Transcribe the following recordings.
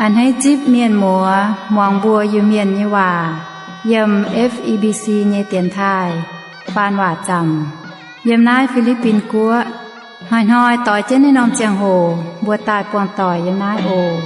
A'hneiv zipv mienh muoz muangx mbuo Iu-Mienh nyei waac yiem F E B C nyei dienx taaih faan waac zaamc yiem naaiv Fi^li^bin Guoqv. Hnoi-hnoi doix jienv naaiv norm ziangh hoc mbuo daaih buangh doic yiem naaiv oc.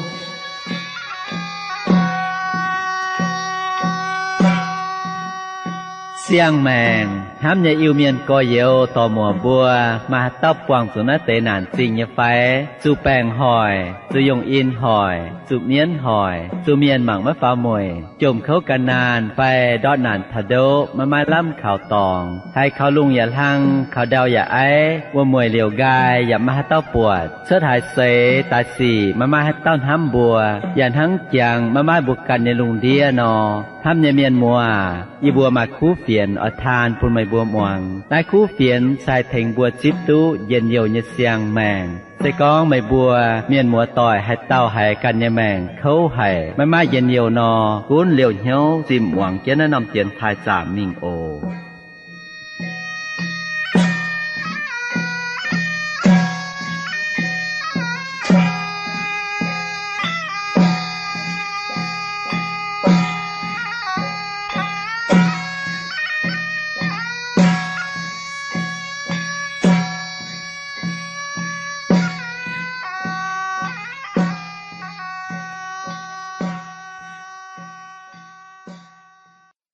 Siang-maengc hnamv nyei Iu-Mienh gorx-youz dorc-muoc mbuo, maaih haaix dauh buangh zuqc naaiv deix naanc zingh nyei fai? Zuqc baengc hoic, zuqc yongh in hoic, zuqc mienv hoic, zuqc mienh mangc maiv faaux mueic, jomc kouv gan naanh fai ndortv naanc taux ndoqv maiv maaih lamh kaux dorngx, haiz kaux lungh yaac hlang, kaux ndau yaac aiv, wuom-mueic liouc nqaai yaac maiv maaih haaix dauh buatc, cuotv haaix seix daaih sic maiv maaih haaix dauh hnamv mbuo, yaac hnangv jangx maiv maaih mbuo ganh nyei lungh ndiev nor. Hnamv nyei mienh muoz, yie mbuo maaih kuv fienx oix taan bun meih mbuo muangx. Naaiv kuv fienx se haih tengx mbuo zipv duqv njien-youh nyei siang-maengc. Se gorngv meih mbuo mienh muoz-doic haaix dauh haiz ganh nyei maengc kouv haic, maiv maaih njien-youh nor, gunv liouh hnyouv zinh muangx jienv naaiv norm dienx taaih zaamc mingh oc.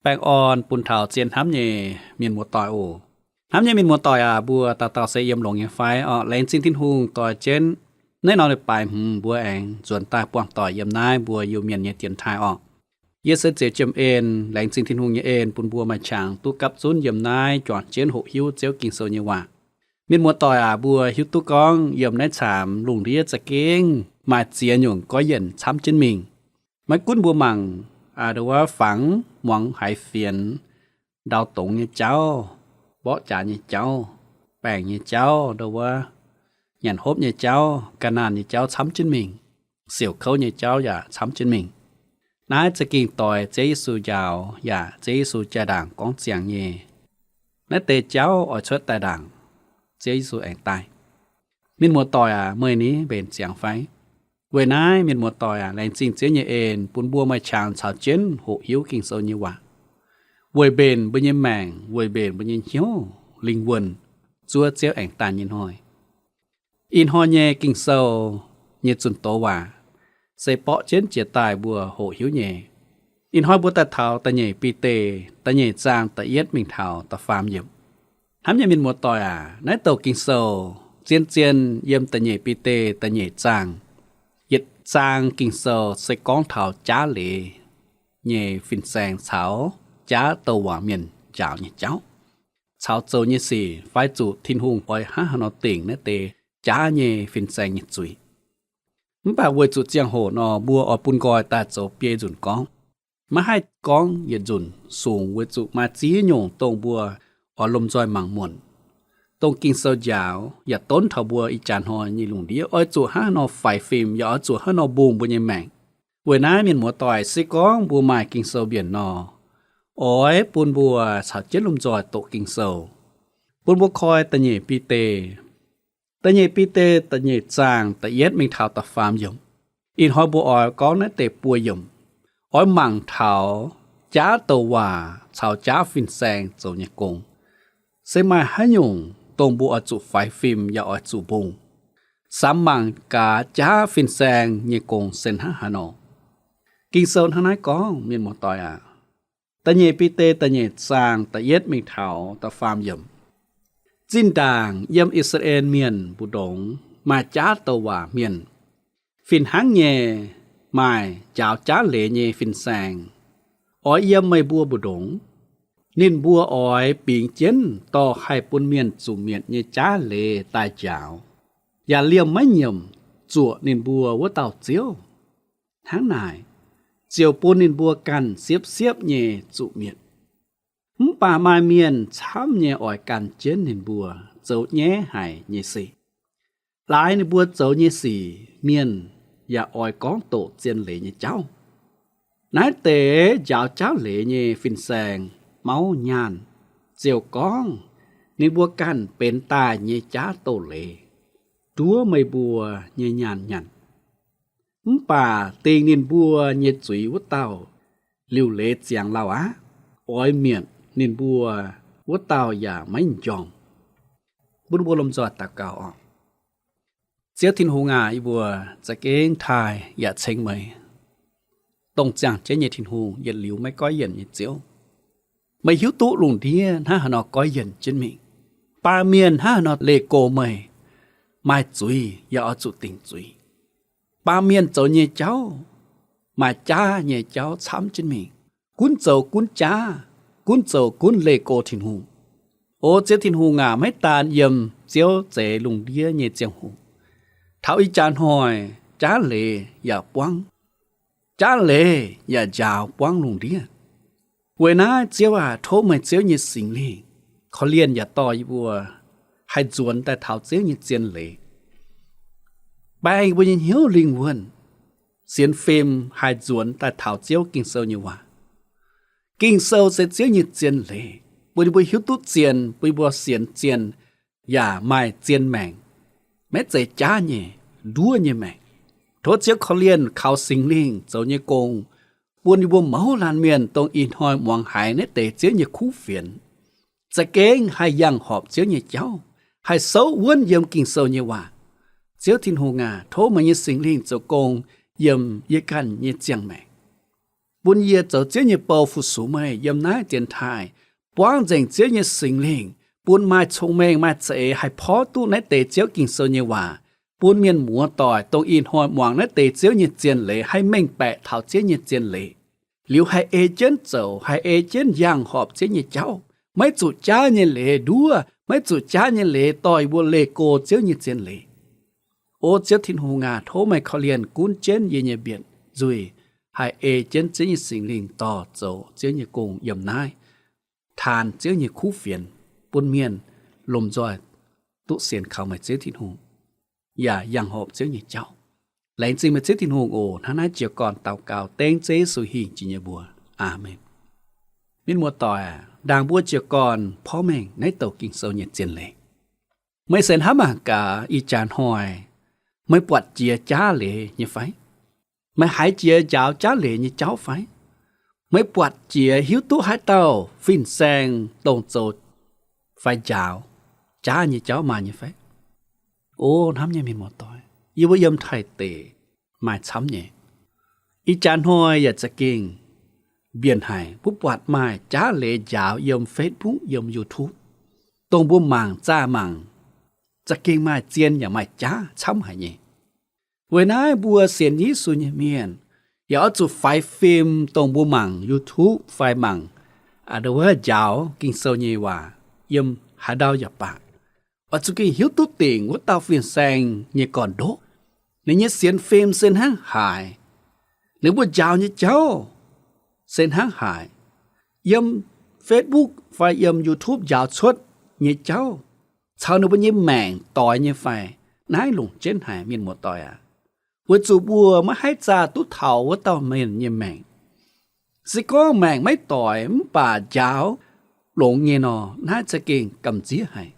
Baengh orn bun taux zien hnamv nyei mienh muoz-doic oc. Hnamv nyei mienh muoz-doic aac, mbuo dauh dauh se yiem longx nyei fai orqc? Laengz zingh Tin-Hungh doix jienv naaiv norm leiz-baaix hmz mbuo aengx nzuonx daaih buangh doic yiem naaiv mbuo Iu-Mienh nyei dienx taaih orqc. Yie se Ziouv Jiem En, laengz zingh Tin-Hungh nyei en bun mbuo maaih qangx duqv gapv zunv yiem naaiv juangc jienv hoqc hiuv Ziouv Ging-Sou nyei waac. Mienh muoz-doic aac, mbuo hiuv duqv gorngv yiem naaiv caamx lungh ndiev za'gengh maaih ziex nyungc goiv yienc camv jienv mingh. Maiv gunv mbuo mangc, aa, ndo wuov fangx muangx haiz fienx, ndau dongz nyei jauv, mborqv jaax nyei jauv, baengc nyei jauv, ndo wuov nyanc hopv nyei jauv, ga'naanh nyei jauv camv jienv mingh, siouc kouv nyei jauv yaac camv jienv mingh. Naaiv za'gengh doix Ziouv Yesu njaaux yaac Ziouv Yesu jaa-ndaangc gorngv ziangx nyei. Naaiv deix jauv oix cuotv daaih ndaangc, Ziouv Yesu aengx daaih. Mienh muoz-doic aac, meih ni mbenc ziangx fai? Weic naaiv, mienh muoz-doic aac, laengz zingh Ziouv nyei en bun mbuo maaih qangx caux jienv hoqc hiuv Ging-Sou nyei waac, weic mbenc mbuo nyei maengc, weic mbenc mbuo nyei hnyouv, lingh wuonh, zuov Ziouv aengx daaih nyei hnoi. Ih hnoi nyei Ging-Sou nyei zunh doz waac se borqv jienv jiex daaih mbuo hoqc hiuv nyei. Ih hnoi mbuo daaih taux da'nyeic Bide da'nyeic zaang da'yietv mingh taux da'faam yiemc. Hnamv nyei mienh muoz-doic aac, naaiv douc Ging-Sou zien-zien yiem da'nyeic Bide da'nyeic zaang. Yietc zaang Ging-Sou se gorngv taux jaav leiz nyei fin-saeng caux jaav douc waac mienh njaaux nyei jauv, caux zoux nyei sic fai zuqc Tin-Hungh oix hnangv haaix nor dingc naaiv deix jaav nyei fin-saeng nyei zuiz. Mv baac weic zuqc ziangh hoc nor, mbuo oix bun nqoi daaih zoux biei nzunc gorngv. Maiv haih gorngv yietc nzunc sungx weic zuqc maaih ziex nyungc dongh mbuo oix lomh nzoih mangc muonc, dongh Ging-Sou njaaux yaac donv taux mbuo ih jaax hnoi nyei lungh ndiev oix zuqc hnangv haaix nor faix fim, yaac oix zuqc hnangv haaix nor mbungh mbuo nyei maengc. Weic naaiv mienh muoz-doic, se gorngv mbuo maaih Ging-Sou mbienc nor, oix bun mbuo caux jienv lomh nzoih doqc Ging-Sou. Bun mbuo koi da'nyeic Bide, da'nyeic Bide da'nyeic zaang da'yietv mingh taux da'faam yiemc. Ih hnoi mbuo oix gorngv naaiv deix buo yiemc, oix mangc taux jaav douc waac caux jaav fin-saeng zoux nyei gong se maaih haaix nyungc dongh mbuo oix zuqc faix fim yaac oix zuqc mbungh. Samx mangc gaax jaav fin-saeng nyei gong se hnangv haaix nor. Ging-Sou hnangv naaiv gorngv, mienh muoz-doic aac, da'nyeic Bide da'nyeic zaang da'yietv mingh taux da'faam yiemc. Zinh ndaangc yiem I^saa^laa^en Mienh mbu'ndongx maaih jaav douc waac mienh, fih hnangv nyei maaih njaaux jaav leiz nyei fin-saeng, oix yiem meih mbuo mbu'ndongx. Ninh mbuo oix bingx jienv dorh haih bun mienh zuqc mietc nyei jaav leiz daaih njaaux, yaac liemh maiv nyiemc zuoqc ninh mbuo wuov dauh Ziouv. Hnangv naaic, ziouc bun ninh mbuo ganh siepv-siepv nyei zuqc mietc. Mv baac maaih mienh camv nyei oix gan jienv ninh mbuo zoux nyaiv haic nyei sic. Laaix ninh mbuo zoux nyei sic mienh yaac oix gorngv doqc zien leiz nyei jauv. Naaiv deix njaaux jaav leiz nyei fin-saeng mauv nyaanh ziouc gorngv ninh mbuo ganh benx daaih nyei jaav douz-leiz, nduov meih mbuo nyei nyaanh nyanc. Mv baac dingh ninh mbuo nyei zuiz wuov dauh liuc leiz ziangx lauh aqv. Oix mietc ninh mbuo wuov dauh yaac maiv m'njormh. Bun mbuo lomh nzoih daux gaux oc. Ziouv Tin-Hungh aac, yie mbuo za'gengh taaih yaac ceng meih, dongh ziangh jienv nyei Tin-Hungh, yietc liuz maiv goiv yienc nyei Ziouv. Meih hiuv duqv lungh ndiev hnangv haaix nor goiv yienc jienv mingh. Baamh mienh hnangv haaix nor leih go meih, maaih zuiz yaac oix zuqc dingc zuiz. Baamh mienh zoux nyei jauv, maaih jaav nyei jauv camv jienv mingh. Gunv zoux gunv jaav, gunv zoux gunv leih go Tin-Hungh. O Ziouv Tin-Hungh aac, maiv daan yiem Ziouv zeix lungh ndiev nyei ziangh hoc, taux ih jaax hnoi, jaav leiz yaac buangv, jaav leiz yaac njaaux buangv lungh ndiev. Weic naaiv Ziouv aac, tov meih Ziouv nyei Singx Lingh korv-lienh yaac dorh yie mbuo haih nzuonx daaih taux Ziouv nyei zien leiz, baeng yie mbuo nyei hnyouv lingh wuonh, sienx fim haih nzuonx daaih taux Ziouv Ging-Sou nyei waac. Ging-Sou se Ziouv nyei zien leiz, bun yie mbuo hiuv duqv zien, bun yie mbuo sienx zien, yaac maaih zien maengc, maiv zeiz jaav nyei, nduov nyei maengc. Tov Ziouv korv-lienh kaux Singx Lingh zoux nyei gong, bun yie mbuo mouz laanh mienh dongh ih hnoi muangx haiz naaiv deix Ziouv nyei kuv fienx, za'gengh haih yangh horpc Ziouv nyei jauv, haih souv wuonv yiem Ging-Sou nyei waac. Ziouv Tin-Hungh aac, tov meih nyei Singx Lingh zoux gong yiem yie ganh nyei ziangh maengc, bun yie zoux Ziouv nyei bou fu-sux meih yiem naaiv dienx taaih. Buangv nzengc Ziouv nyei Singx Lingh, bun maaih cong-mengh maaih za'eix haih porv duqv naaiv deix Ziouv Ging-Sou nyei waac, bun mienh muoz doic dongh ih hnoi muangx naaiv deix Ziouv nyei zien leiz haih mengh baeqc taux Ziouv nyei zien leiz, liuz haih ei jienv zoux, haih ei jienv yangh horpc Ziouv nyei jauv. Maiv zuqc jaav nyei leiz nduov, maiv zuqc jaav nyei leiz dorh yie mbuo leih go Ziouv nyei zien leiz. O Ziouv Tin-Hungh aac, tov meih korv-lienh gunv jienv yie nyei mbienc nzuih, haih ei jienv Ziouv nyei Singx Lingh dorh zoux Ziouv nyei gong yiem naaiv, taan Ziouv nyei kuv fienx, bun mienh lomh nzoih duqv sienx kaux meih Ziouv Tin-Hungh, yaac yangh horpc Ziouv nyei jauv. Laengz zingh meih Ziouv Tin-Hungh oc. Hnangv naaiv jiez gorn daux gaux dengv Ziouv Yesu hingh jiex nyei mbuox. Aamen. Mienh muoz-doic aac, ndaangc mbuo jiez gorn porv mengh naaiv douc Ging-Sou nyei zien leiz, meih se hnamv mangc gaax ih jaax hnoi, meih buatc jiex jaav leiz nyei fai? Meih haiz jiex njaaux jaav leiz nyei jauv fai? Meih buatc jiex hiuv duqv haaix dauh fin-saeng dongh zoux fai njaaux jaav nyei jauv maaih nyei fai? O hnamv nyei mienh muoz-doic, yie mbuo yiem Taiv deic maaih camv nyei. Ih jaax hnoi yaac za'gengh mbienc haic, mbuo buatc maaih jaav leiz njaaux yiem Facebook, yiem YouTube, dongh mbuo mangc zaah mangc, za'gengh maaih zien yaac maaih jaav camv haic nyei. Weic naaiv mbuo sienx Yesu nyei mienh yaac oix zuqc faix fim dongh mbuo mangc YouTube fai mangc, aa, nduov njaaux Ging-Sou nyei waac yiem haaix ndau yaac baac, oix zuqc gengh hiuv duqv dingc wuov dauh fin-saeng nyei gorn-ndoqv. Ninh nyei sienx fim se hnangv haaix, ninh mbuo njaaux nyei jauv se hnangv haaix, yiem Facebook fai yiem YouTube njaaux cuotv nyei jauv caux ninh mbuo nyei maengc doix nyei fai? Naaiv longc jienv haic, mienh muoz-doic aac. Weic zuqc mbuo maiv haih zaah duqv taux wuov dauh mienh nyei maengc. Se gorngv maengc maiv doix mv baac njaaux longx nyei nor, naaiv za'gengh gamh nziev haic.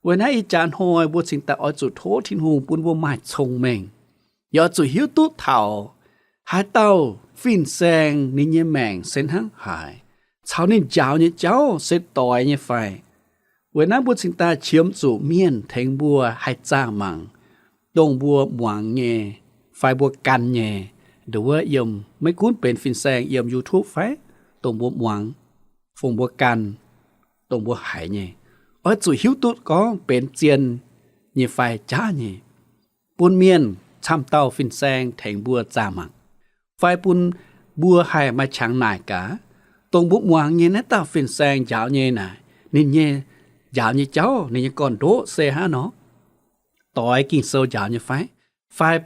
Weic naaiv ih jaax hnoi mbuo cingx daaih oix zuqc tov Tin-Hungh bun mbuo maaih cong-mengh, yaac oix zuqc hiuv duqv taux haaix dauh fin-saeng ninh nyei maengc se hnangv haaix, caux ninh njaaux nyei jauv se doix nyei fai. Weic naaiv mbuo cingx daaih qiemx zuqc mienh tengx mbuo haih zaah mangc dongh mbuo muangx nyei fai mbuo gan nyei. Nduov wuov yiem, maiv gunv benx fin-saeng yiem YouTube fai dongh mbuo muangx, fongc mbuo gan, dongh mbuo haiz nyei, oix zuqc hiuv duqv gorngv benx zien nyei fai jaav nyei, bun mienh camv dauh fin-saeng tengx mbuo zaah mangc, fai bun mbuo haih maaih qangx naaic gaax, dongh mbuo muangx nyei naaiv dauh fin-saeng njaaux nyei naaic, ninh nyei njaaux nyei jauv, ninh nyei gorn-ndoqv se hnangv nor, doix Ging-Sou njaaux nyei fai, fai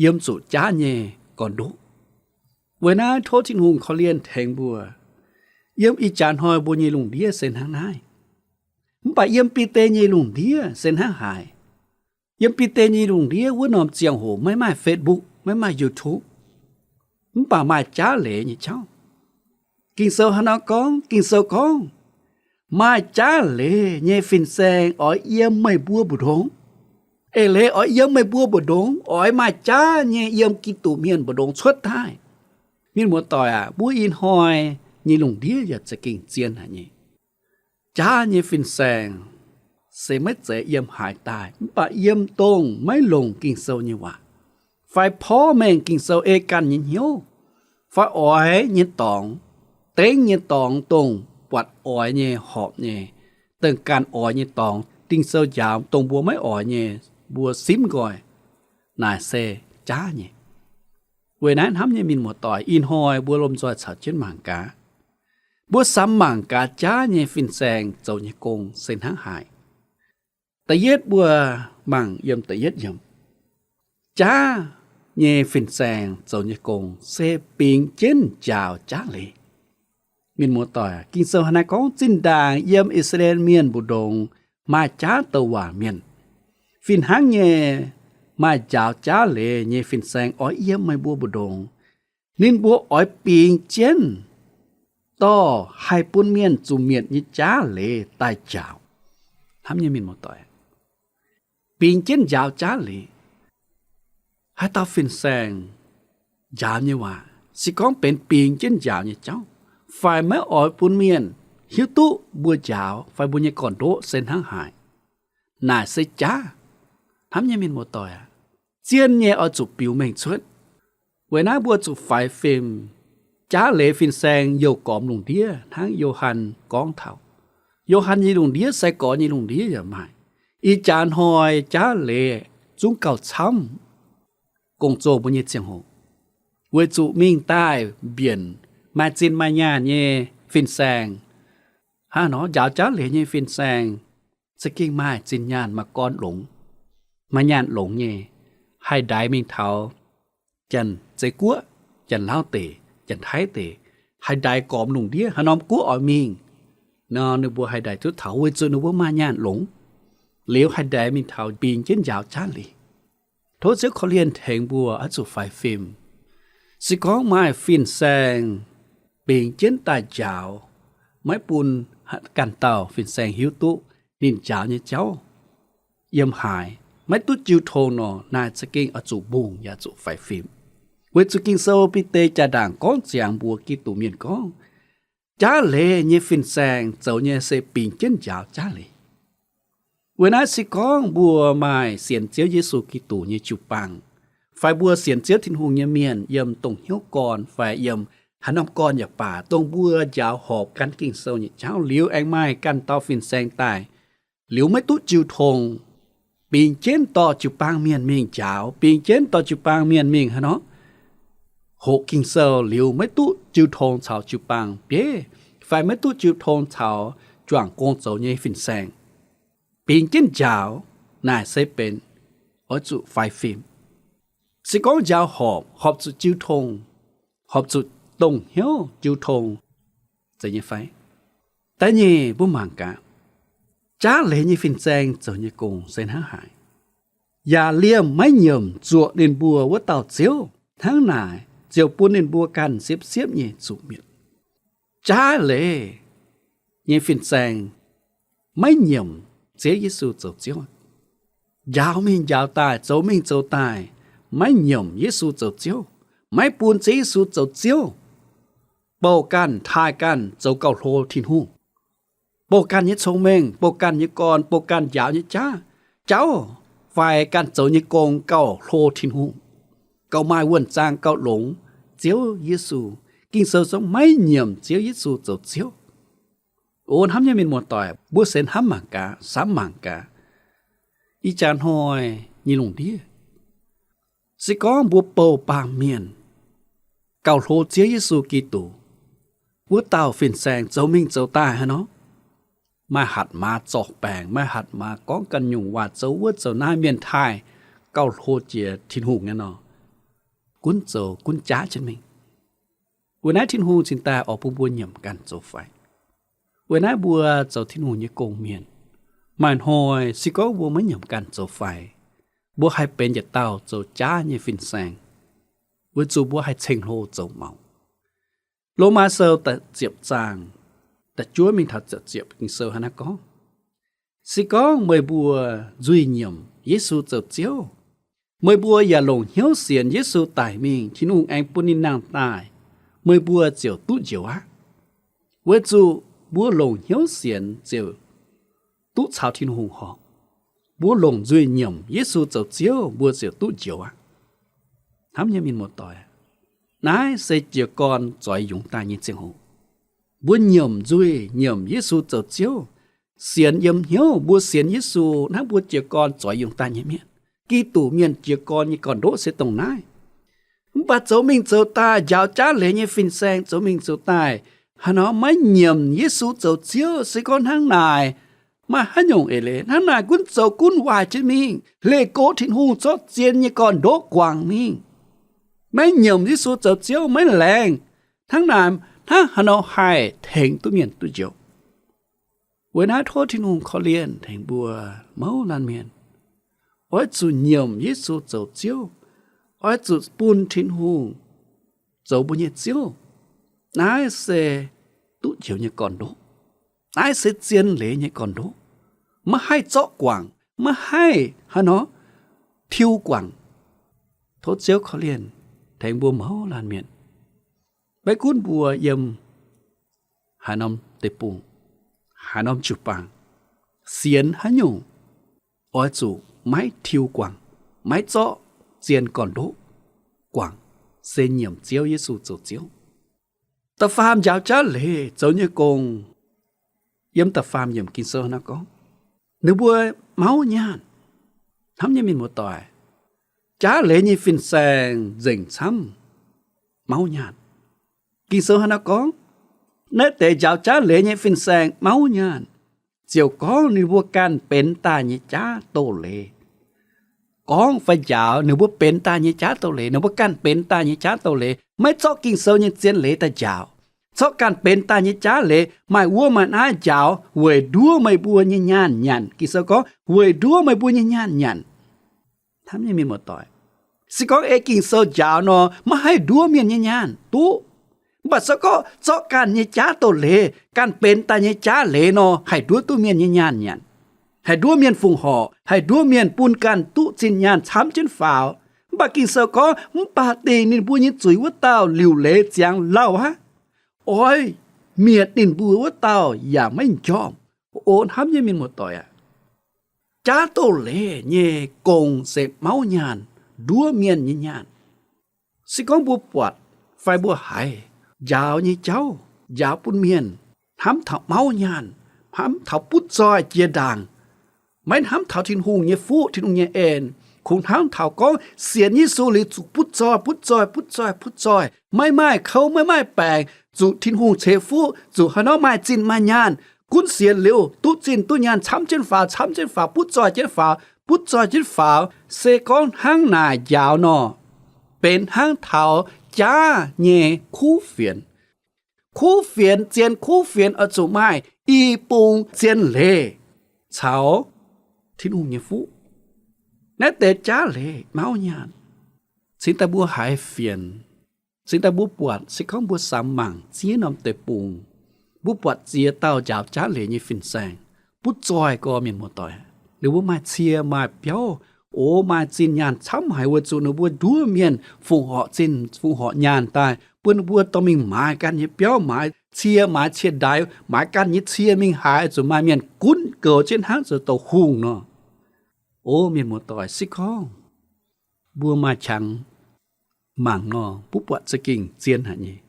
yiem zuqc jaav nyei gorn-ndoqv. Weic naaiv tov Tin-Hungh korv-lienh tengx mbuo. Yiem ih jaax hnoi mbuo nyei lungh ndiev se hnangv naaiv. Mv baac yiem Bide nyei lungh ndiev se hnangv haaix? Yiem Bide nyei lungh ndiev wuov norm ziangh hoc maiv maaih Facebook, maiv maaih YouTube, mv baac maaih jaav leiz nyei jauv. Ging-Sou hnangv nor gorngv, Ging-Sou gorngv, maaih jaav leiz nyei fin-saeng oix yiem meih mbuo mbu'ndongx. Eix leiz oix yiem meih mbuo mbu'ndongx, oix maaih jaav nyei yiem Giduc mienh mbu'ndongx cuotv daaih. Mienh muoz-doic aac, mbuo ih hnoi nyei lungh ndiev yaac za'gengh zien haic nyei. Jaav nyei fin-saeng se maiv zeiz yiem haaix daaih, mv baac yiem dongh maiv longc Ging-Sou nyei waac, fai porv mengh Ging-Sou ei ganh nyei hnyouv, fai oix nyei dorngx, dengv nyei dorngx, dongh buatc oix nyei, horpc nyei, dongh ganh oix nyei dorngx, Ging-Sou njaaux dongh mbuo maiv oix nyei, mbuo simv nqoi, naaic se jaav nyei. Weic naaiv hnamv nyei mienh muoz-doic, ih hnoi mbuo lomh nzoih caux jienv mangc gaax. Mbuo samx mangc gaax jaav nyei fin-saeng zoux nyei gong se hnangv haaix. Da'yietv mbuo mangc yiem da'yietv yiemc. Jaav nyei fin-saeng zoux nyei gong se bingx jienv njaaux jaav leiz. Mienh muoz-doic, Ging-Sou hnangv naaiv gorngv, zinh ndaangc yiem I^saa^laa^en Mienh mbu'ndongx maaih jaav douc waac mienh. Fih hnangv nyei, maaih njaaux jaav leiz nyei fin-saeng oix yiem meih mbuo mbu'ndongx. Ninh mbuo oix bingx jienv dorh haih bun mienh zuqc mietc nyei jaav leiz daaih njaaux. Hnamv nyei mienh muoz-doic, bingx jienv njaaux jaav leiz. Haaix dauh fin-saeng njaaux nyei waac se gorngv benx bingx jienv njaaux nyei jauv, fai maiv oix bun mienh hiuv duqv mbuo njaaux fai mbuo nyei gorn-ndoqv se hnangv haaix, naaic se jaav. Hnamv nyei mienh muoz-doic aac, zien nyei oix zuqc biux mengh cuotv. Weic naaiv mbuo zuqc faix fim. Jaav leiz fin-saeng youh gormx lungh ndiev hnangv Yo^han gorngv taux. Yo^han nyei lungh ndiev, sai-gorx nyei lungh ndiev yaac maaih. Ih jaax hnoi jaav leiz zungv gauh camv, gong-zoh mbuo nyei ziangh hoc, weic zuqc mingh daaih mbienc maaih zinh maaih nyaanh nyei fin-saeng. Hnangv nor njaaux jaav leiz nyei fin-saeng za'gengh maaih zinh nyaanh, maaih gorn longx, maaih nyaanh longx nyei, haih ndaix mingh taux Janx-Zeiz Guoqv, Janx-Lauv deic, Janx-Taiv deic, haih ndaix gormx lungh ndiev. Haaix norm guoqv oix mingh nor, ninh mbuo haih ndaix duqv taux weic zuqc ninh mbuo maaih nyaanh longx. Liuz haih ndaix mingh taux bingx jienv njaaux jaav leiz. Tov Ziouv korv-lienh tengx mbuo oix zuqc faix fim. Se gorngv maaih fin-saeng bingx jienv daaih njaaux, maiv bun ganh dauh fin-saeng hiuv duqv ninh njaaux nyei jauv yiem haaix, maiv duqv jiu tong nor, naaic za'gengh oix zuqc mbungh yaac zuqc faix fim. Weic zuqc Ging-Sou Bide jaa-ndaangc gorngv ziangx mbuox Giduc Mienh gorngv, jaav leiz nyei fin-saeng zoux nyei se bingx jienv njaaux jaav leiz. Weic naaiv se gorngv mbuo maaih sienx Ziouv Yesu Giduc nyei jiu-baang, fai mbuo sienx Ziouv Tin-Hungh nyei mienh yiem dongh hnyouv gorn fai yiem haaix norm gorn yaac baac, dongh mbuo njaaux horpc gan Ging-Sou nyei jauv liuz aengx maaih ganh dauh fin-saeng daaih, liuz maiv duqv jiu tong, bingx jienv dorh jiu-baang mienh mingh njaaux, bingx jienv dorh jiu-baang mienh mingh haaix nor, hoqc Ging-Sou liuz maiv duqv jiu tong caux jiu-baang bieiv, fai maiv duqv jiu tong caux juangc gong zoux nyei fin-saeng, bingx jienv njaaux, naaic se benx oix zuqc faix fim. Se gorngv njaaux horpc, horpc zuqc jiu tong, horpc zuqc dongh hnyouv jiu tong, zeiz nyei fai? Da'nyeic mbuo mangc gaax, jaav leiz nyei fin-saeng zoux nyei gong se hnangv haaix. Yaac liemh maiv nyiemc zuoqc ninh mbuo wuov dauh Ziouv, hnangv naaic ziouc bun ninh mbuo ganh siepv-siepv nyei zuqc mietc. Jaav leiz nyei fin-saeng maiv nyiemc Ziouv Yesu zoux Ziouv. Njaaux mingh njaaux daaih, zoux mingh zoux daaih, maiv nyiemc Yesu zoux Ziouv, maiv bun Ziouv Yesu zoux Ziouv, bouh ganh, taaih ganh zoux gauh hlo Tin-Hungh, bouh ganh nyei cong-mengh, bouh ganh nyei gorn, bouh ganh njaaux nyei jaav, jauv fai ganh zoux nyei gong gauh hlo Tin-Hungh, gauh maaih wuonh zaang, gauh longx Ziouv Yesu. Ging-Sou zungv maiv nyiemc Ziouv Yesu zoux Ziouv. O hnamv nyei mienh muoz-doic, mbuo se hnamv mangc gaax, samv mangc gaax, ih jaax hnoi nyei lungh ndiev, se gorngv mbuo bouh baamh mienh gauh hlo Ziouv Yesu Giduc, wuov dauh fin-saeng zoux mingh zoux daaih haaix nor, maaih hatc maaz zorc baengc, maaih hatc maaz gorngv ganh nyungc waac, zoux wuov zoux naaiv, mienh taaih gauh hlo jiex Tin-Hungh nyei nor, gunv zoux gunv jaav jienv mingh. Weic naaiv Tin-Hungh cingx daaih oix bun mbuo nyiemc ganh zoux faix. Weic naaiv mbuo zoux Tin-Hungh nyei gong-mienh, maaih hnoi se gorngv mbuo maiv nyiemc ganh zoux faix, mbuo haih benx yietc dauh zoux jaav nyei fin-saeng, weic zuqc mbuo haih ceng-hlo zoux maux. Lomaa Sou da'ziepc zaang, da'juov mingh taux da'ziepc, Ging-Sou hnangv naaiv gorngv, se gorngv meih mbuo nzuih nyiemc Yesu zoux Ziouv, meih mbuo yaac longc hnyouv sienx Yesu daic mingh, Tin-Hungh aengx bun ninh nangh daaih, meih mbuo ziouc duqv njoux aqv. Weic zuqc mbuo longc hnyouv sienx ziouc duqv caux Tin-Hungh horpc. Mbuo longc nzuih nyiemc Yesu zoux Ziouv, mbuo ziouc duqv njoux aqv. Hnamv nyei mienh muoz-doic, naaiv se jiez gorn zoix yungz daaih nyei ziangh hoc. Mbuo nyiemc nzuih, nyiemc Yesu zoux Ziouv, sienx yiem hnyouv, mbuo sienx Yesu hnangv mbuo jiez gorn zoix yungz daaih nyei mienh. Giduc mienh jiez gorn nyei gorn-ndoqv se dongh naaiv. Mv baac zoux mingh zoux daaih, njaaux jaav leiz nyei fin-saeng zoux mingh zoux daaih, haaix nor maiv nyiemc Yesu zoux Ziouv, se gorngv hnangv naaic, maaih haaix nyungc eix leiz? Hnangv naaic gunv zoux gunv waaic jienv mingh, leih go Tin-Hungh zorqv zien nyei gorn-ndoqv guangc mingh. Maiv nyiemc Yesu zoux Ziouv, maiv laengz. Hnangv naaic, hnangv haaix nor haih tengx duqv mienh duqv njoux? Weic naaiv tov Tin-Hungh korv-lienh tengx mbuo mouz laanh mienh, oix zuqc nyiemc Yesu zoux Ziouv, oix zuqc bun Tin-Hungh zoux mbuo nyei Ziouv. Naaiv se duqv njoux nyei gorn-ndoqv. Naaiv se zien leiz nyei gorn-ndoqv. Maiv haih zorqv guangc, maiv haih haaix nor tiuv guangc. Tov Ziouv korv-lienh tengx mbuo mouz laanh mienh. Maiv gunv mbuo yiem haaix norm deic-bung, haaix norm jiu-baang, sienx haaix nyungc, oix zuqc maiv tiuv guangc, maiv zorqv zien gorn-ndoqv guangc, se nyiemc Ziouv Yesu zoux Ziouv. Da'faam njaaux jaav leiz zoux nyei gong, yiem da'faam yiemc Ging-Sou naaiv gorngv, ninh mbuo mauv nyaanh. Hnamv nyei mienh muoz-doic, jaav leiz nyei fin-saeng nzengc camv mauv nyaanh. Ging-Sou hnangv naaiv gorngv, naaiv deix njaaux jaav leiz nyei fin-saeng mauv nyaanh, ziouc gorngv ninh mbuo ganh benx daaih nyei jaav doz leiz. Gorngv fai njaaux ninh mbuo benx daaih nyei jaav doz leiz, ninh mbuo ganh benx daaih nyei jaav doz leiz, maiv zorqv Ging-Sou nyei zien leiz daaih njaaux. Zorqv ganh benx daaih nyei jaav leiz, maaih wuov maaih naaiv njaaux weic nduov meih mbuo nyei nyaanh nyanc. Ging-Sou gorngv weic nduov meih mbuo nyei nyaanh nyanc. Hnamv nyei mienh muoz-doic, se gorngv ei Ging-Sou njaaux nor, maiv haih nduov mienh nyei nyaanh duqv. Mv baac se gorngv zorqv ganh nyei jaav doz leiz, ganh benx daaih nyei jaav leiz nor, haih nduov duqv mienh nyei nyaanh nyanc, haih nduov mienh fongc horc, haih nduov mienh bun ganh duqv zinh nyaanh camv jienv faaux. Mv baac Ging-Sou gorngv, mv baac dingc ninh mbuo nyei zuiz wuov dauh liuc leiz ziangx lauh aqv. Oix mietc ninh mbuo wuov dauh yaac maiv njormh. O hnamv nyei mienh muoz-doic aac, jaav doz leiz nyei gong se mauv nyaanh, nduov mienh nyei nyaanh. Se gorngv mbuo buatc fai mbuo haiz njaaux nyei jauv, njaaux bun mienh hnamv taux mauv nyaanh, hnamv taux butv zoih jiex ndaangc, maiv hnamv taux Tin-Hungh nyei fuqv, Tin-Hungh nyei en, kungx hnamv taux gorngv sienx Yesu liuz zuqc butv zoih, butv zoih, butv zoih, butv zoih, maiv maaih kouv, maiv maaih baengc, zuqc Tin-Hungh ceix fuqv, zuqc haaix nor maaih zinh maaih nyaanh, gunv sienx liuz duqv zinh duqv nyaanh camv jienv faaux, camv jienv faaux, butv zoih jienv faaux, butv zoih jienv faaux. Se gorngv hnangv naaic njaaux nor, benx hnangv taux jaav nyei kuv fienx. Kuv fienx, zien kuv fienx oix zuqc maaih i bung zien leiz caux Tin-Hungh nyei fuqv. Naaiv deix jaav leiz mauv nyaanh. Cingx daaih mbuo haiz fienx, cingx daaih mbuo buatc, se gorngv mbuo samx mangc ziex norm deic-bung, mbuo buatc ziex dauh njaaux jaav leiz nyei fin-saeng, butv zoih gorx mienh muoz-doic. Ninh mbuo maaih cie maaih biauv, o, maaih zinh nyaanh camv haic weic zuqc ninh mbuo nduov mienh fongc horc zinh fongc horc nyaanh daaih, bun ninh mbuo dorh mingh maaiz ganh nyei biauv, maaiz cie, maaiz cie-ndaix, maaiz ganh nyei cie mingh haaix zuqc maaih mienh gunv goux jienv hnangv zuqc douc hungh nor. O mienh muoz-doic, se gorngv mbuo maaih qangx mangc nor, mbuo buatc za'gengh zien haic nyei.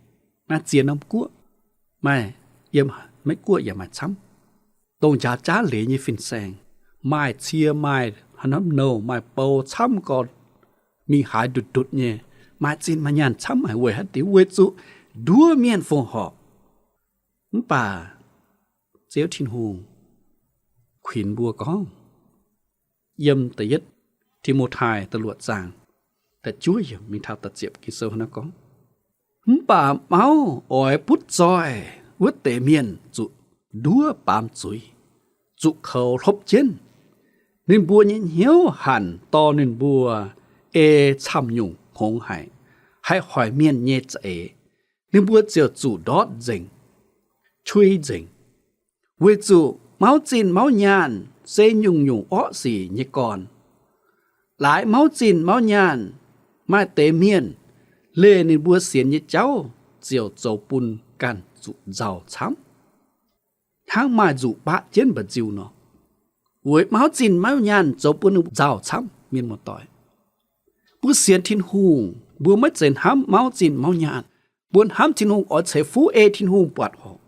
Maaih ziex norm guoqv, maaih yiem Meiv Guoqv yaac maaih camv, dongh njaaux jaav leiz nyei fin-saeng, maaih cie, maaih haaix norm nouh, maaih bou camv gorx, mingh haaix ndutc ndutc nyei, maaih zinh maaih nyaanh camv haic weic haaix diuc? Weic zuqc nduov mienh fongc horc. Mv baac Ziouv Tin-Hungh kuinx mbuo gorngv, yiem da'yietv Ti^mo^tai da'luoqc zaang da'juov yiemc mingh taux da'ziepc Ging-Sou nor gorngv, mv baac mauv oix butv zoih wuov deix mienh zuqc nduov baamz zuiz, zuqc koux hlopv jienv. Ninh mbuo nyei hnyouv hanc dorh ninh mbuo ei camv-nyungc hngongx haic, haih hoic mienh nyei za'eix. Ninh mbuo ziouc zuqc ndortv nzengc, cui nzengc, weic zuqc mauv zinh mauv nyaanh se nyungc-nyungc orqv sic nyei gorn. Laaix mauv zinh mauv nyaanh maaih deix mienh leih ninh mbuo sienx nyei jauv ziouc zoux bun ganh zuqc nzauh camv, hnangv maaih nzuqc baqv jienv mba'nziu nor. Weic mauv zinh mauv nyaanh zoux bun ninh nzauh camv, mienh muoz-doic. Mbuo sienx Tin-Hungh, mbuo maiv zeiz hnamv mauv zinh mauv nyaanh. Mbuo hnamv Tin-Hungh oix ceix fuqv ei Tin-Hungh buatc horc.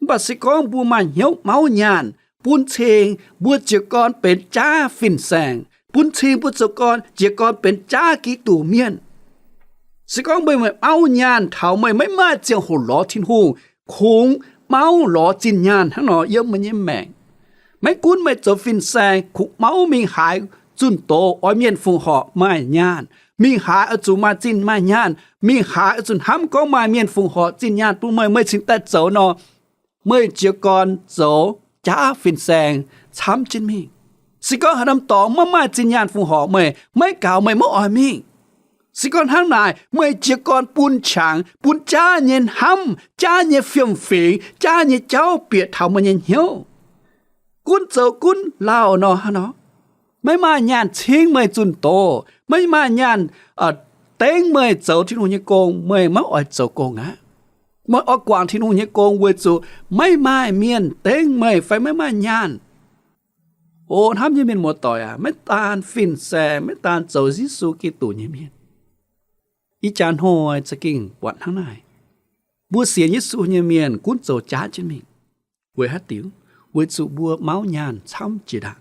Mv baac se gorngv mbuo maaih hnyouv mauv nyaanh, bun cing mbuo jiez gorn benx jaav fin-saeng, bun cing mbuo zoux gorn jiez gorn benx jaav Giduc mienh. Se gorngv meih, meih mauv nyaanh taux meih maiv maaih ziangh hoc lorz Tin-Hungh, kungx mauv lorz zinh nyaanh hnangv nor yiem meih nyei maengc. Maiv gunv meih zoux fin-saeng, kungx mauv mingh haaix zunh doz oix mienh fongc horc maaih nyaanh, mingh haaix oix zuqc maaih zinh maaih nyaanh, mingh haaix oix zuqc hnamv gorngv maaih mienh fongc horc zinh nyaanh bun meih, meih cingx daaih zoux nor, meih jiez gorn zoux jaav fin-saeng camv jienv mingh. Se gorngv haaix norm dorngx maiv maaih zinh nyaanh fongc horc meih, maiv gaux meih maiv oix mingh. Se gorngv hnangv naaic, meih jiez gorn bun qangx, bun jaav nyei hnamv, jaav nyei fiem-fingx, jaav nyei jauv bieqc taux meih nyei hnyouv. Gunv zoux gunv lauh nor, hnangv nor, maiv maaih nyaanh cingv meih zunh doz, maiv maaih nyaanh dengv meih zoux Tin-Hungh nyei gong, meih maiv oix zoux gong aqv. Meih oix guangc Tin-Hungh nyei gong weic zuqc maiv maaih mienh dengv meih fai maiv maaih nyaanh. O hnamv nyei mienh muoz-doic aac, maiv daan fin-saeng, maiv daan zoux Yesu Giduc nyei mienh, ih jaax hnoi za'gengh buatc hnangv naaic. Mbuo sienx Yesu nyei mienh gunv zoux jaav jienv mingh. Weic haaix diuc? Weic zuqc mbuo mauv nyaanh camv jiex ndaangc.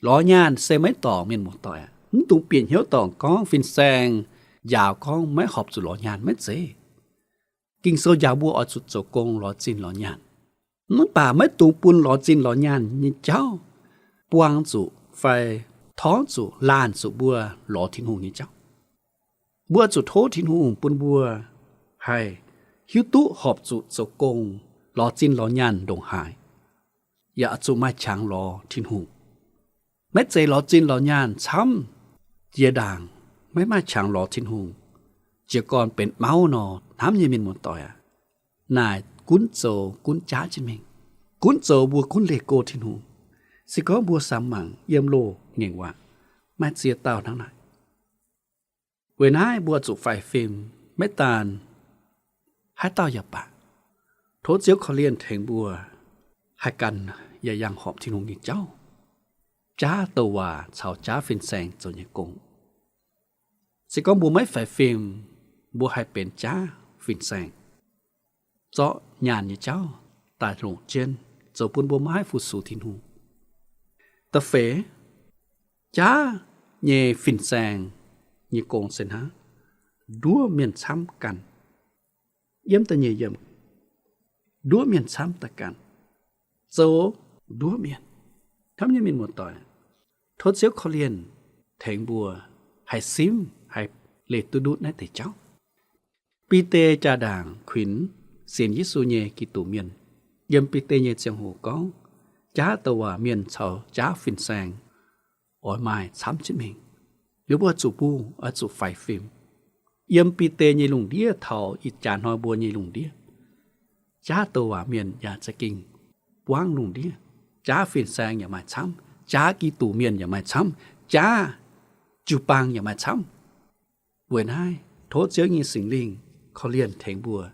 Lorz nyaanh se maiv dorngc, mienh muoz-doic aac. Mv dungx bieqc hnyouv dorngc gorngv fin-saeng njaaux gorngv maiv horpc zuqc lorz nyaanh, maiv zeiz. Ging-Sou njaaux mbuo oix zuqc zoux gong lorz zinh lorz nyaanh. Mv baac maiv dungx bun lorz zinh lorz nyaanh nyei jauv buang zuqc fai torngv zuqc, laanh zuqc mbuo lorz Tin-Hungh nyei jauv. Mbuo zuqc tov Tin-Hungh bun mbuo haih hiuv duqv horpc zuqc zoux gong, lorz zinh lorz nyaanh ndongc haaix, yaac zuqc maaih qangx lorz Tin-Hungh. Maiv zeiz lorz zinh lorz nyaanh camv jiex ndaangc, maiv maaih qangx lorz Tin-Hungh, jiez gorn benx mauv nor, hnamv nyei mienh muoz-doic aac, naaic gunv zoux gunv jaav jienv mingh. Gunv zoux mbuo gunv leih go Tin-Hungh. Se gorngv mbuo samx mangc yiem loz-ngaengc waac, maaih ziex dauh hnangv naaic. Weic naaiv mbuo zuqc faix fim, maiv daan haaix dauh yaac baac, tov Ziouv korv-lienh tengx mbuo haih gan yaac yangh horpc Tin-Hungh nyei jauv, jaav douc waac caux jaav fin-saeng zoux nyei gong. Se gorngv mbuo maiv faix fim, mbuo haih benx jaav fin-saeng, zorqv nyaanh nyei jauv daaih longc jienv, zoux bun mbuo maiv haih fu-sux Tin-Hungh. Da'feix, jaav nyei fin-saeng nyei gong se hnangv nduov mienh camv ganh. Yiem da'nyeic yiemc, nduov mienh camv daaih ganh, zoux nduov mienh. Hnamv nyei mienh muoz-doic, tov Ziouv korv-lienh tengx mbuo haih simv, haih leih duqv ndutv naaiv deix jauv. Bide jaa-ndaangc kuinx sienx Yesu nyei Giduc mienh, yiem Bide nyei ziangh hoc gorngv, jaav douc waac mienh caux jaav fin-saeng oix maaih camv jienv mingh. Liuz mbuo zuqc mbungh, oix zuqc faix fim. Yiem Bide nyei lungh ndiev taux ih jaax hnoi mbuo nyei lungh ndiev, jaav douc waac mienh yaac za'gengh buangv lungh ndiev. Jaav fin-saeng yaac maaih camv, jaav Giduc mienh yaac maaih camv, jaav jiu-baang yaac maaih camv. Weic naaiv tov Ziouv nyei Singx Lingh korv-lienh tengx mbuo,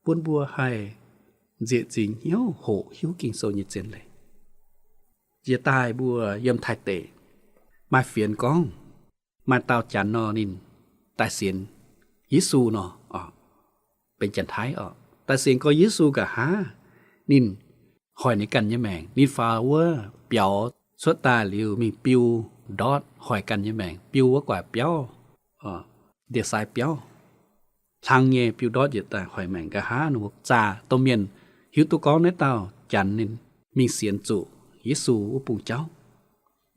bun mbuo haih nzieqc nzingx hnyouv hoqc hiuv Ging-Sou nyei zien leiz. Jiex daaih mbuo yiem Taiv deic, maaih fienx gorngv, maaih dauh janx nor ninh daaih sienx Yesu nor, benx Janx-Taiv oc, daaih sienx gorx Yesu nqa'haav, ninh hoic ninh ganh nyei maengc. Ninh faaux wuov biaux cuotv daaih liuz mingh biu ndortv hoic ganh nyei maengc, biu wuov gu'nguaaic biauv, ndie-sai biauv, hlang nyei biu ndortv njiec daaih hoic maengc. Nqa'haav ninh mbuo zaah domh mienh hiuv duqv gorngv naaiv dauh janx ninh mingh sienx zuqc Yesu wuov bung jauv.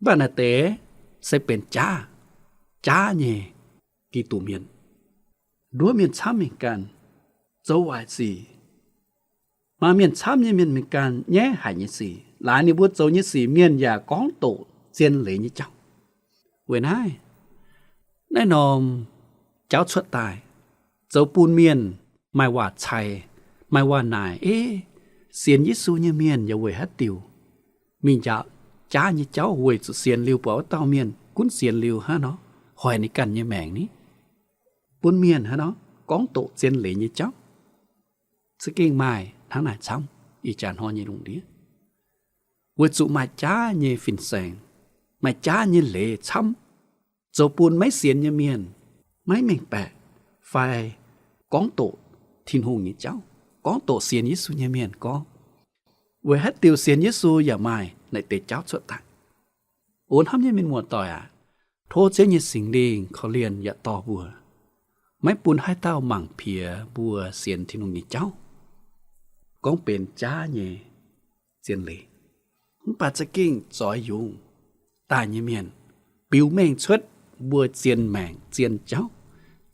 Mv baac naaiv deix se benx jaav, jaav nyei Giduc mienh. Nduov mienh camv mingh ganh, zoux waaic sic. Maaih mienh camv nyei mienh mingh ganh nyaiv haic nyei sic. Laaix ninh mbuo zoux nyei sic mienh yaac gorngv doqc zien leiz nyei jauv. Weic naaiv, naaiv norm jauv cuotv daaih, zoux bun mienh maaih waac cai, maaih waac naaic, Eix, sienx Yesu nyei mienh yaac weic haaix diuc mingh njaaux jaav nyei jauv weic zuqc sienx liuz buatc wuov dauh mienh gunv sienx liuz hnangv nor, hoic ninh ganh nyei maengc ni. Bun mienh hnangv nor gorngv doqc zien leiz nyei jauv. Za'gengh maaih hnangv naaic camv ih jaax hnoi nyei lungh ndiev, weic zuqc maaih jaav nyei fin-saeng, maaih jaav nyei leiz camv, zoux bun maiv sienx nyei mienh maiv mengh baeqc fai gorngv doqc Tin-Hungh nyei jauv, gorngv doqc sienx Yesu nyei mienh gorngv. Weic haaix diuc sienx Yesu yaac maaih naaiv deix jauv cuotv daaih. O hnamv nyei mienh muoz-doic aac, tov Ziouv nyei Singx Lingh korv-lienh yaac dorh mbuo, maiv bun haaix dauh mangc piex mbuo sienx Tin-Hungh nyei jauv gorngv benx jaav nyei zien leiz. Mv baac za'gengh zoix yungz daaih nyei mienh biux mengh cuotv mbuo zien maengc, zien jauv,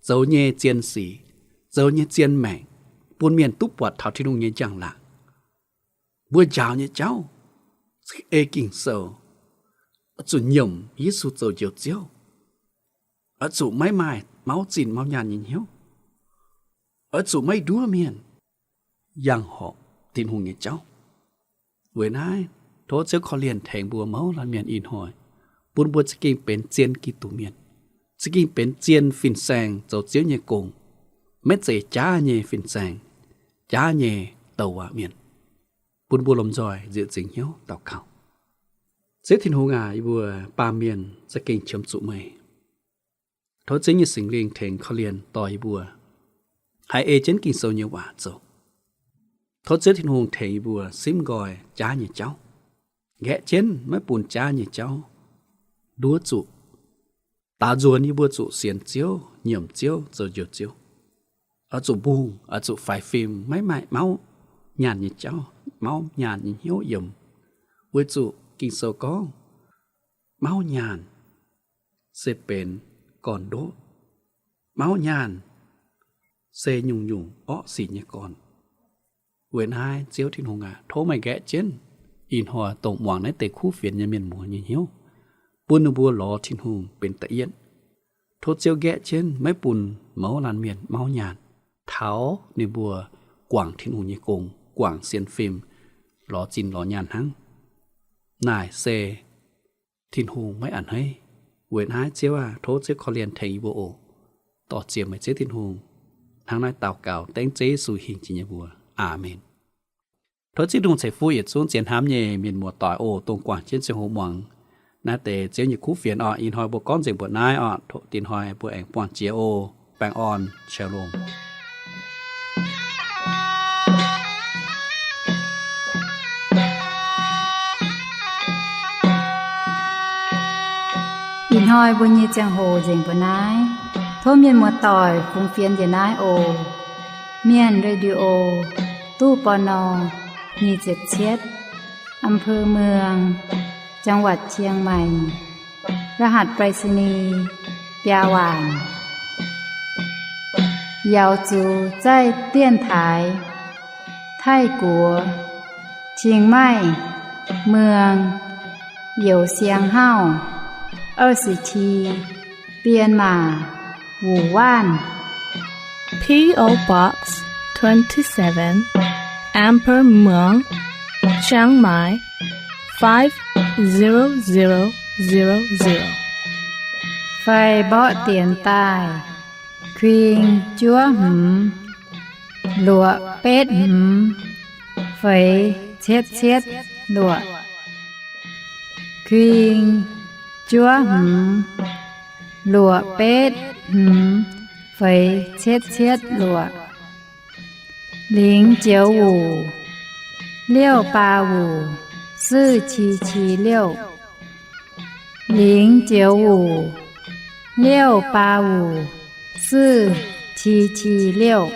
zoux nyei zien sic, zoux nyei zien maengc, bun mienh duqv buatc taux Tin-Hungh nyei njang-laangc. Mbuo njaaux nyei jauv, ei Ging-Sou, oix zuqc nyiemc Yesu zoux Njoux Ziouv, oix zuqc maiv maaih mauv zinh mauv nyaanh nyei hnyouv, oix zuqc maiv nduov mienh, yangh horpc Tin-Hungh nyei jauv. Weic naaiv, tov Ziouv korv-lienh tengx mbuo mouz laanh mienh ih hnoi, bun mbuo za'gengh benx zien Giduc mienh, za'gengh benx zien fin-saeng zoux Ziouv nyei gong, maiv zeiz jaav nyei fin-saeng, jaav nyei douc waac mienh. Bun mbuo lomh nzoih nzieqc nzingc hnyouv daux gaux. Ziouv Tin-Hungh aac, yie mbuo baamh mienh za'gengh qiemx zuqc meih. Tov Ziouv nyei Singx Lingh tengx korv-lienh dorh yie mbuo haih ei jienv Ging-Sou nyei waac zoux. Tov Ziouv Tin-Hungh tengx yie mbuo simv nqoi jaav nyei jauv, nqaeqv jienv maiv bun jaav nyei jauv nduov zuqc, daaux nzuonx yie mbuo zuqc sienx Ziouv, nyiemc Ziouv, zoux Njoux Ziouv. Oix zuqc mbungh, oix zuqc faix fim, maiv maaih mauv nyaanh nyei jauv, mauv nyaanh nyei hnyouv yiem. Weic zuqc Ging-Sou gorngv, mauv nyaanh se benx gorn-ndoqv. Mauv nyaanh se nyungc-nyungc orqv sic nyei gorn. Weic naaiv Ziouv Tin-Hungh aac, tov meih nqaeqv jienv ih hnoi dongh muangx naaiv deix kuv fienx nyei mienh muoz nyei hnyouv, bun ninh mbuo lorz Tin-Hungh benx da'yietv. Tov Ziouv nqaeqv jienv maiv bun mouz laanh mienh mauv nyaanh taux ninh mbuo guangc Tin-Hungh nyei gong, guangc sienx fim, lorz zinh lorz nyaanh hnangv. Naaic se Tin-Hungh maiv a'hneiv. Weic naaiv Ziouv aah, tov Ziouv korv-lienh tengx yie mbuo oc. Dorh ziec meih Ziouv Tin-Hungh. Hnangv naaiv daux gaux dengv Ziouv Yesu hingh jiex nyei mbuox. Aamen. Tov Ziouv Tin-Hungh ceix fuqv yietc zungv zien hnamv nyei mienh muoz-doic oc, dongh guangc jienv ziangh hoc muangx naaiv deix Ziouv nyei kuv fienx oc. Ih hnoi mbuo gorngv nzengc mbuoqc naaiv oc. Tov dinh hnoi mbuo aengx buangh jiex oc. Baengh orn, shalom. Ih hnoi mbuo nyei ziangh hoc nzengc mbuoqc naaiv. Tov mienh muoz-doic fungx fienx njiec naaiv oc. Mienh Radio, ตู้ ปณ. nyic ziepc cietv, อำเภอเมือง จังหวัดเชียงใหม่ รหัสไปรษณีย์ biaa waanc. 姚竹在电台 Taiv-Guoqv, Chiang Mai, เมือง Youh Siang Hauv, 二十七, Bienh Maac, Wuh Waanv. P O Box twenty-seven, อำเภอเมือง เชียงใหม่ five zero zero zero zero. Fai mborqv dienx daaih, kuing juov hmz, luoqc betv hmz, feix cietv cietv luoqc. Kuing juov hmz, luoqc betv hmz, feix cietv cietv luoqc. 零九五六八五四七七六。 零九五六八五四七七六。